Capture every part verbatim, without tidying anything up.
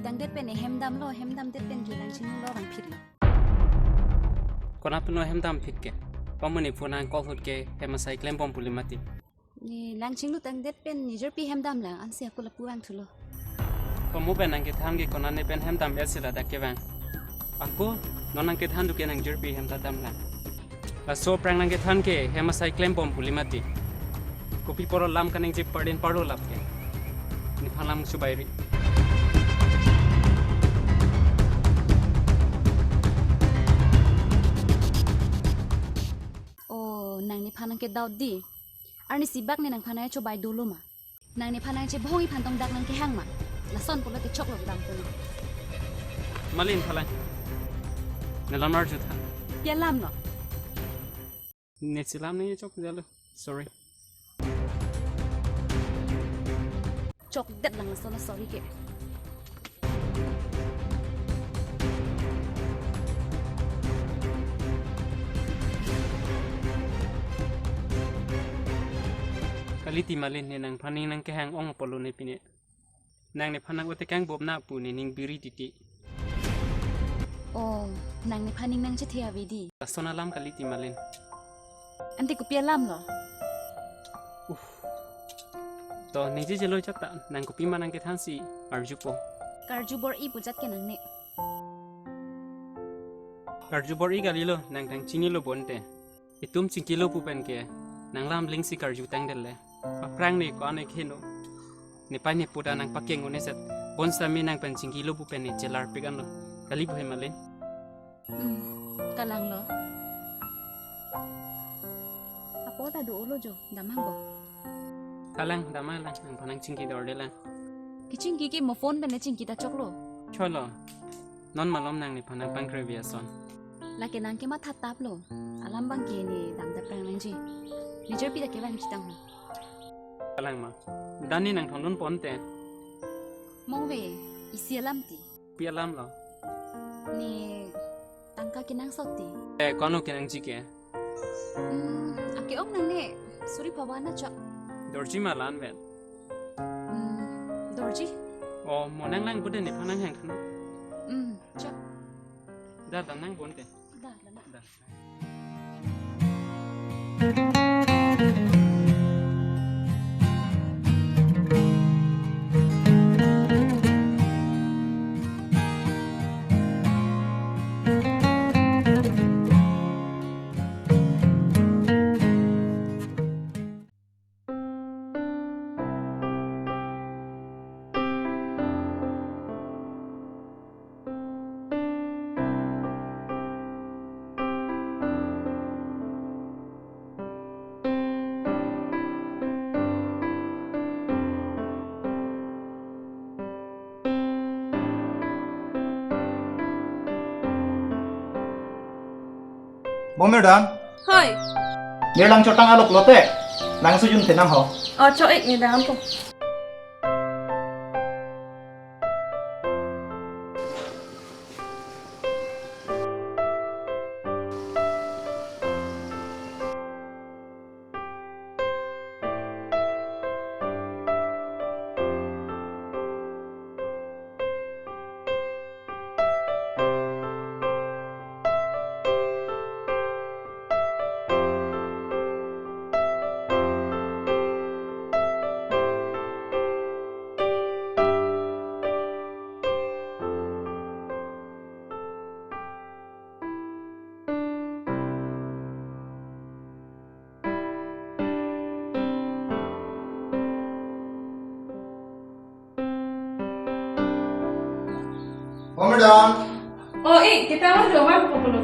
Tangdet pen ne hem damlo, hem damdet pen ke nang chinglo vangphitlo. Konat pen lo hem damphit ke? Pamuni phone nang call ahut ke hem asai klembom puli mati. Ne nang chinglu tangdet pen ne jirpi hem damlang, ansi ako lapu vangthulo. Pamo pen nang kethan ke konat ne pen hem dam esi ladak kevang. Ako non nang kethan du ke nang jirpi hem ta damlang. Laso aphrang nang kethan ke hem asai klembom puli mati. Kopi apot alam kaningje pardin parlo lap ke. Nephan lam subairi. Oh, nang nephan nang ke doubt di. Arni sibak ne nangphan nang chobai dolo ma? Nang nephan nang chebhong iphan tong dak nang kehang ma? Lason pulo te choklo kedam pulo. Malin phalang. Ne lam arju tha. Pi alam lo? Ne chelam ne chok jalo. Sorry. Chokdet lang lason sorry ke. Kaliti Malin, ne nangphan ning nang kehang ong apotlo ne pine. Nang nephan nang otekang bom na pu ne ning biri titi. Oh, nang nephan ning nang chethe ave di. Lason alam kaliti Malin. Ante kopi alam lo? To, ningje jelo chak ta, nang kopi ma nang kethan si arjupo. Karju bor-i pu jat ke nang ne. Karju bor-i kalilo, nang tang chinilo bonte. Itum chingkilo pu pen ke, nang lam ling si karju tangdet le. Aphrang ne ko-an ekheno. Nepei neput an nang pakeng un-eset. Bonsitame nang pen chingkilo pu pen ne chelar pik anlo. Kali bohe Malin. Hmm, kalang lo. Apor ta do-olo jo, damhang bo. Kalang, damhang lang, nangphan nang chingki dorde lang. Kechingki ke mo phone pen ne chingki ta choklo. Cholo. Non malom nang nephan nang pangkre via son. Lake nang kematha tap lo. Alam abang ke ne damdap prang nangji. Ne jirpi ta kevang chitang ho. Kalang ma. Dan ne nang thondun ponte. Mong ve, isi alam ti. Pi alam lo? Ne tangka kenangsot ti. Eh, ko-an kenangji ke? Hmm, ake-ong nang ne suri phawa na chok. Dorji ma la-an pen? Hmm, dorji. Oh, mo nang lang bude nephan nang hang khana. Hmm, chok. Da, da nang bonte. Da, da na. Da. Bo madam. Hoi. Ne lang chotang alok lote. Nang sujun tenang ho. Oh, cho ek ne dam ko. Oh, madam. Oh, eh, kita mau doang ko pulo.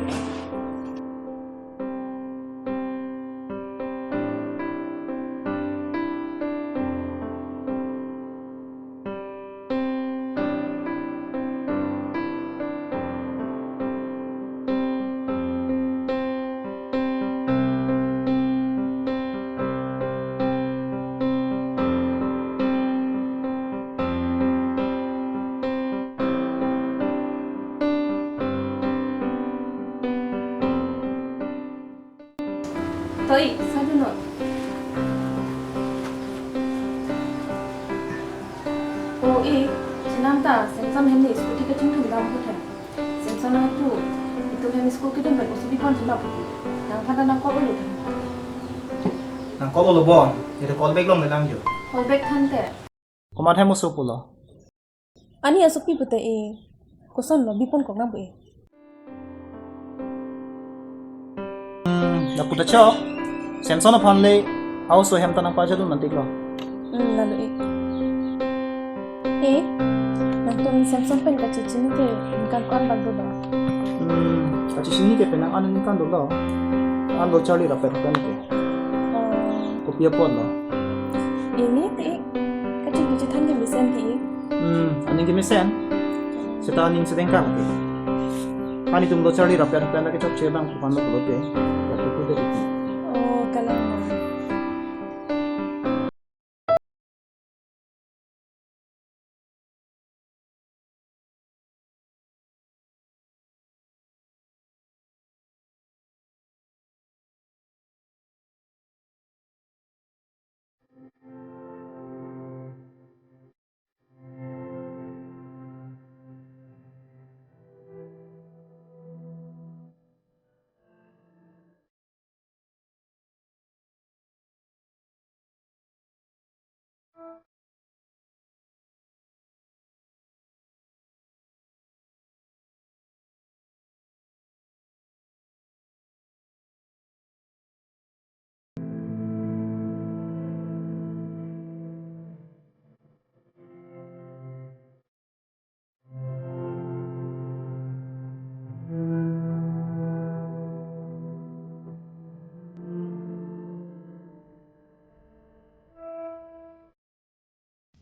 Toi, sadu no. O, eh, chenam ta, sen Samson hem ne scooty kachingthum dam puthe. Samson nangpu, itum hem school kedun pen osi bipon chula puthe. Nangphan ta nang call olo than. Nang call olo bon, ite call back longlelang jo. Call back thante. Komat hem oso pulo. Ani asopi pute e, kosonlo bipon kok nangpu e. Hmm, lapu ta chok. Samson aphan le, a-oso hem ta nangpajadun mantik lo. Hmm, lalu e. E, nangtum Samson pen kachechini ke ningkan ko-an bak dolo? Hmm, kachechini ke penang an ningkan dolo. An lo charli rapet pen ke. Oh. Kopi apot lo? Ini ti, kachingki chethan ke mesen ti. Hmm, aning ke mesen. Seta aning sedengkang ti. Ani tum lo charli rapet pen lake chokche abang kupan lo pulote. Ya kuku dari ti. Oh, kalang.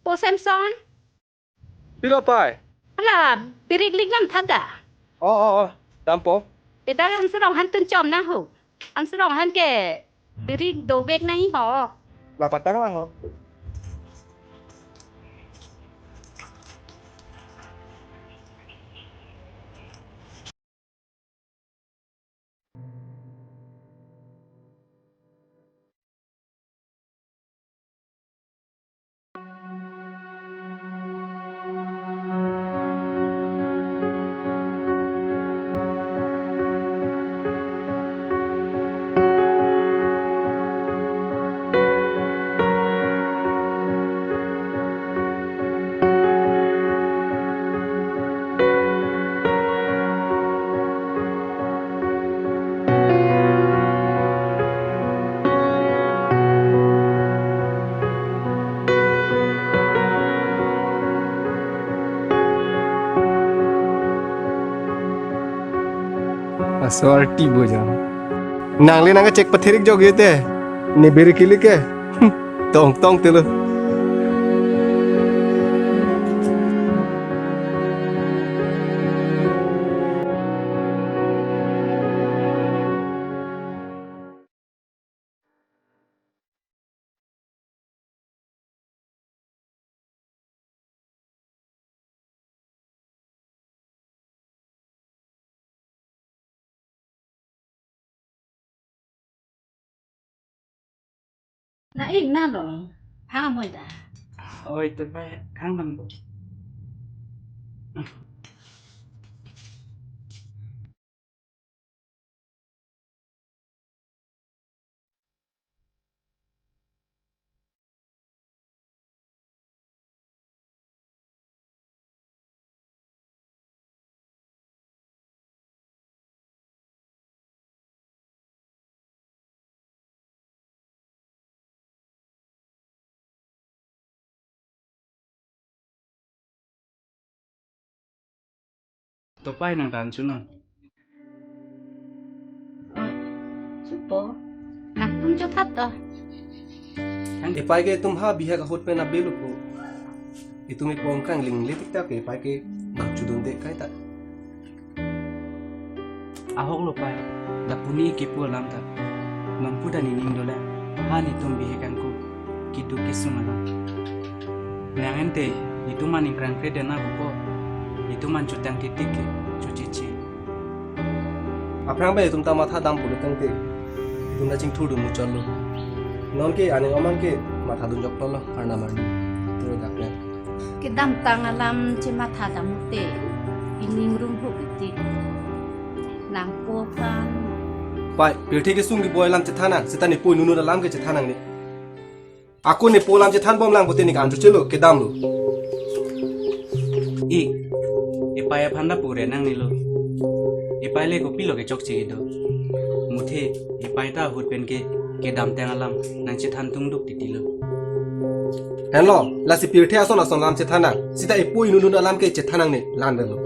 Po Samson. Pilo pai? Hala, birik lik lam thada. Oh, oh, oh. Dampo. Peta Amsrong han tun chom na ho. Amsrong han ke birik dovek nai ho. La patang lang ho. Laso arti bo jam. Nangli nang kechek patherik jok ye te. Ne birik ili ke. Tong tong telo. Na ik na lo, ha moi da. Oi, to pai, kang bang. To pai nang tan chunon. Supo. Nang tum chothat to. Epai ke itum ha bihek ahut pen abelu po. Itum ipo angkang lingle tik ta ke epai ke nang chudun de kai ta. Ahok lo pai, lapu ne kipu alam ta. Nonpu ta nening dolang, ha netum bihek angku, keduk kesung alam. Nang ente, netum an ingkrang kre dena bupo, netum an chotang titik ke, chochichi. Aphrang bai itum ta matha dam pulo tangte, itum ta chingthur dun muchot lo. Non ke aning aman ke matha dun jok lo, arnam arni, turo dak pen. Kedamtang alam chematha dam te, ining rung hu iti. Nangpo kan. Pai, pirthe kesung keboi alam chethan nang, seta nepo inut inut alam ke chethan nangne. Ako nepo alam chethan bomlang pute ne ke-an chochelo, kedamlo. Ik, epai aphan ta pure nangnelo. Epai le kopilo kechokche kedo. Muthe, epai ta ahut pen ke, kedamtang alam nangchethan tungduk titilo. Henlo, lasi pirthe ason ason alam chethan nang, seta epo inut inut alam ke chethan nangne, la-an berlo.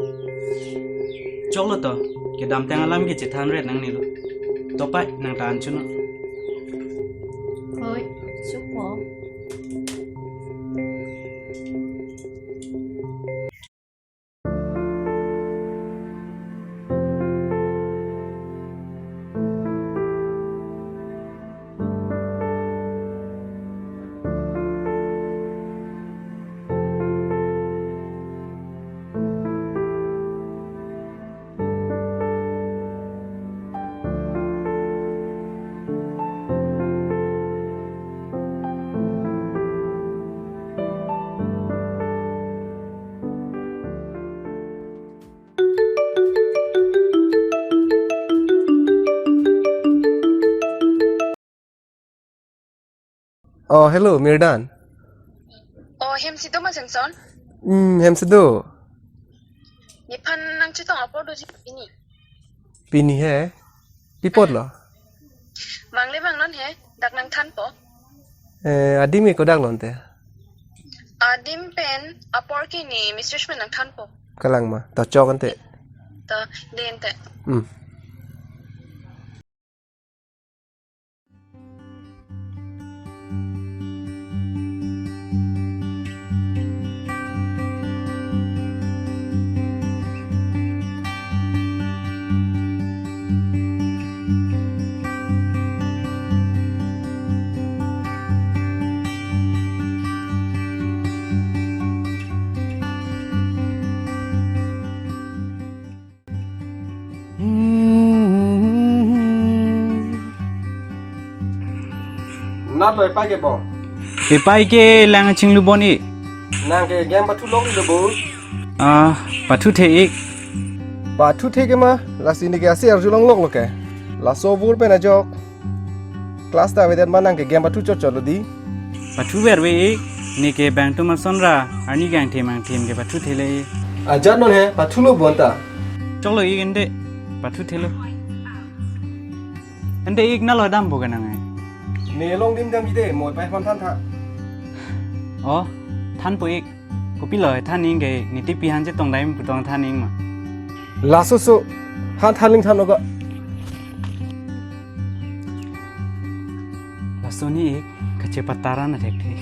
Choklo to, kedamtang alam ke chethan ret nangnelo. To pai, nang ta an chunang. Hoi, supo. Oh, hello, Mirdan. Oh, hem si do ma Samson? Hmm, hem si do. Nephan nangchetong apor doji pini. Pini he? Pi apotlo? Vangle vangnon he, dak nangthanpo. Eh, adim ke kodak lo ante? Adim pen apor ke ne Mistress pen nangthanpo. Kalang ma, to chok ante. To, de ante. Hmm. Natlo epai ke bo? Epai ke lang chinglu bon ik. Nang ke game pathu longri lo bo? Ah, pathuthe ik. Pathuthe ke ma, lasi ne ke ase arjulong lok lo ke. Laso vur pen ajok class ta avedet ma nang ke game pathu chot chot lo di. Pathu verve ik, ne ke bang atum ason ra, arni kangthim angthim ke pathuthele ik. Ajat non he, pathulo bonta. Choklo ik ante, pathuthelo. Ante ik nalo dampo ke nang ai. Ne longdim damji de, mo epai aphan thantha. Oh, thanpo ik. Kopilo than ning ke, ne tipi han chetong dam pu tong than ning ma. Laso so, han than ling than oga. Laso ne ik, kachepatara na thekthe.